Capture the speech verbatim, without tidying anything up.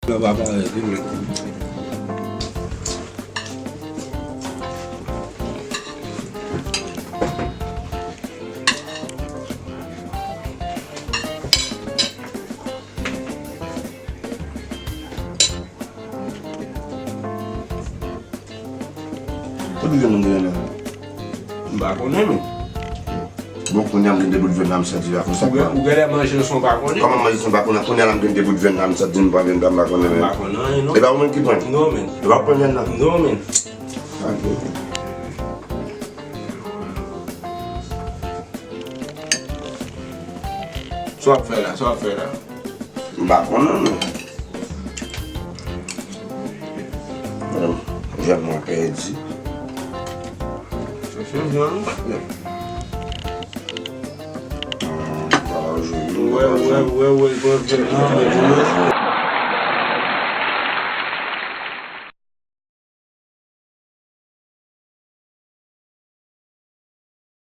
Nan pa parèt, wi, men. Tout vyann nan gen la. M pa konnen, men. Bon, kounye a m gen de bout vyann la, m santi la konsa. Ou gen, ou genlè manje l san w pa konnen. Kòman manje san w pa konnen? Kounye a la m gen de bout vyann la, m santi m pa vyann la, m pa konnen, men. M pa konnen anyen, non. E pa ou menm ki pran? Non, men. E pa ou pran vyann la? Non, men. Ok. Sa w ap fè la? Sa w ap fè la? M pa konnen, non. Bon, vyann mwen pèdi. Chèche vyann ou pa t gen. Hmm, pa jwenn. Wè, wè, wè, wè, wè, wè, wè.